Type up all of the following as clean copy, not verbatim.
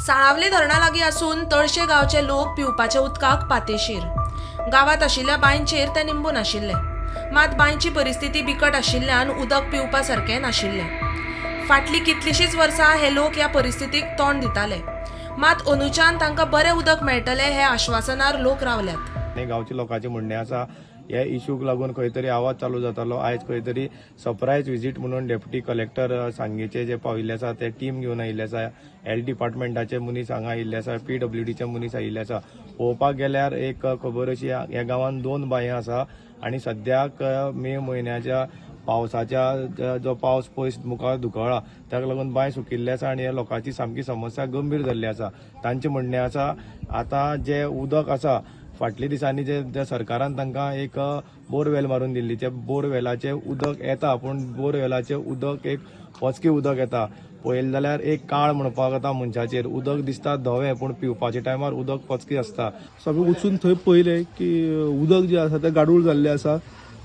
साळावले धरणा लागीं आसून तळशे गांवचे लोक पिवपाच्या उदकाक पातेशीर. गांवांत आशिल्ल्या बांयचेर ते निंबून आशिल्ले. मात बांयची परिस्थिती बिकट आशिल्ल्यान उदक पिवपा सारकें नाशिल्लें. फाटलीं कितलींशींच वर्सां हे लोक ह्या परिस्थितीक तोंड दिताले. मात अंदूच्यान तांकां बरें उदक मेळटलें हे आश्वासनार लोक रावल्यात. आनी गांवच्या लोकांचें म्हणणें आसा, ह्या इशूक लागून खंय तरी आवाज चालू जातालो. आयज खंय तरी सरप्रायज विजीट म्हणून डेप्युटी कलेक्टर सांगेचे जे पाविल्ले आसा, ते टीम घेवन आयिल्ले आसा. हेल्थ डिपार्टमेंटाचे मनीस हांगा आयिल्ले आसा, पीडब्ल्यूडीचे मनीस आयिल्ले आसा. पळोवपाक गेल्यार एक खबर अशी, ह्या गांवांत दोन बांयो आसा आनी सद्याक मे म्हयन्याच्या पावसाच्या जो पावस पयस मुखार धुकळ्ळा, ताका लागून बांय सुकिल्ली आसा आनी ह्या लोकांची सामकी समस्या गंभीर जाल्ली आसा. तांचें म्हणणें आसा, आतां जें उदक आसा, फाटल्या दिसांनी जे सरकारान तांकां एक बोरवेल मारून दिल्ली, त्या बोरवेलाचें उदक येता, पूण बोरवेलाचें उदक एक पचकें उदक येता. पळयलें जाल्यार एक काळ म्हणपाक येता मनशाचेर. उदक दिसता धवें, पूण पिवपाच्या टायमार उदक पचकें आसता. सो आमी वचून थंय पळयलें की उदक जें आसा तें गाडूळ जाल्लें आसा.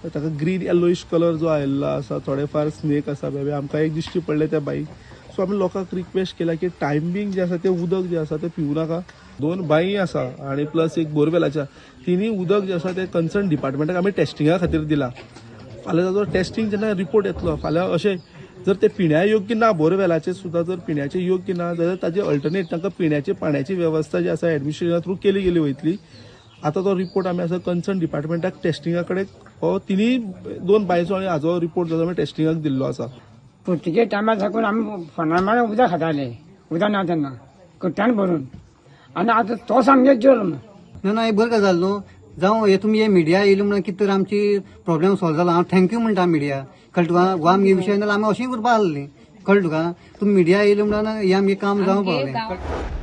ताका ग्रीन येलोइश कलर जो आयिल्लो आसा, थोडे फार स्नेक आसा बेबे आमकां एक दिश्टी पडले त्या बांयक. सो आमी लोकांक रिक्वेस्ट केला की टायमींग जें आसा तें उदक जें आसा तें पिवूं नाका. दोन बांयी आसा आनी प्लस एक बोरवेलाच्या, तिनूय उदक जें आसा तें कन्सर्न डिपार्टमेंटाक आमी टेस्टिंगा खातीर दिलां. फाल्यां ताजो टेस्टिंग जेन्ना रिपोर्ट येतलो, फाल्यां अशें जर ते पिण्या योग्य ना, बोरवेलाचें सुद्दां जर पिण्याचें योग्य ना जाल्यार ताजे अल्टरनेट तांकां पिण्याचे पाण्याची वेवस्था जी आसा एडमिनिस्ट्रेशना थ्रू केली गेली वयतली. आतां तो रिपोर्ट आमी आसा कन्सर्न डिपार्टमेंटाक टेस्टिंगा कडेन हो तिनूय दोन बांयचो आनी हाजो रिपोर्ट जो आमी टेस्टिंगाक दिल्लो आसा. पुर्तुगेज टायमार साकून आमी फोंडार मारून उदक खाताले, उदक ना तेन्ना कट्ट्यान भरून, आनी आतां तो सामके जल्म. ना ना, एक बरी गजाल न्हू. जावं हे तुमी हे मिडिया येयली म्हणून कितें तर आमची प्रॉब्लेम सॉल्व जाला. हांव thank you म्हणटा मिडिया. कळ्ळें तुका? हो आमगे विशय नाल्यार आमी अशीं उरपा आसली. कळ्ळें तुका? तुमी मिडिया येयली म्हणून हें आमगें काम जावं पावलें.